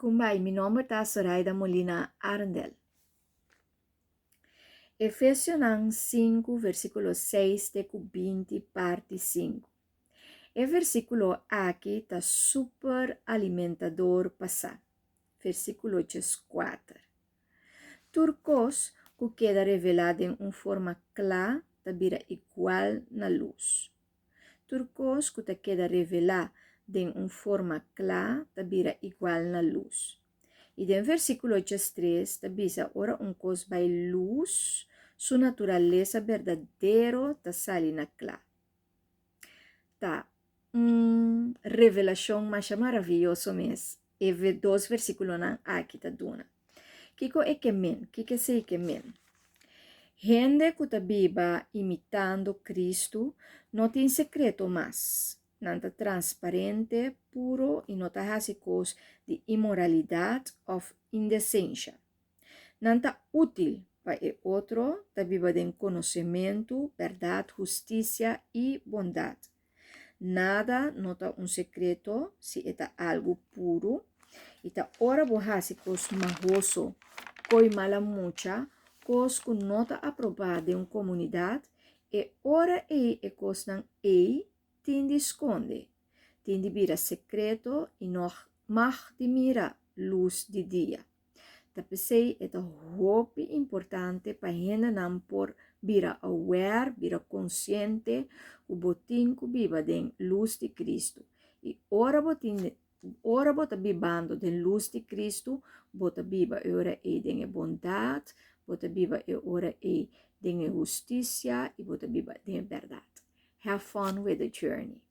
Kumbai, mi nomber ta Soraida Molina Arendel. Efesionan 5, versíkulo 6 te ku 20, parti 5. E versíkulo aki ta super alimentador pa sa. Versíkulo 4. Tur kos ku keda revelá den un forma kla ta bira igual na lus. Tur kos ku ta keda revelá den un forma kla ta bira igual na lus. I den versíkulo 13 ta bisa ora un kos bai lus, su naturalesa berdadero ta sali na kla. Ta un revelashon masha maravioso mes e dos versíkulonan aki ta duna. Kiko e ke men? Kiko esei ke men? Hende ku ta biba imitando Kristu no tin sekreto mas. Nan ta transparente, puro i no ta hasi kos di inmoralidat òf indesensha. Nan ta útil pa e otro, ta biba den konosementu, bèrdat, hustisia i bondat. Nada no ta un sekreto si e ta algu puru, i ta ora bo hasi kos mahoso, koi mala mucha, kos ku no ta aprobá den un komunidat, e ora ei e kosnan ei tin di skonde, tin di bira sekreto i no mag di mira lus di dia. Ta p'esei e ta hopi importante pa hendenan por bira aware, bira konsiente ku bo tin ku biba den lus di Kristu. I ora bo tin ora bo ta bibando den lus di Kristu, bo ta biba e ora ei den e bondat, bo ta biba e ora ei den e hustisia i bo ta biba den e bèrdat. Have fun with the journey.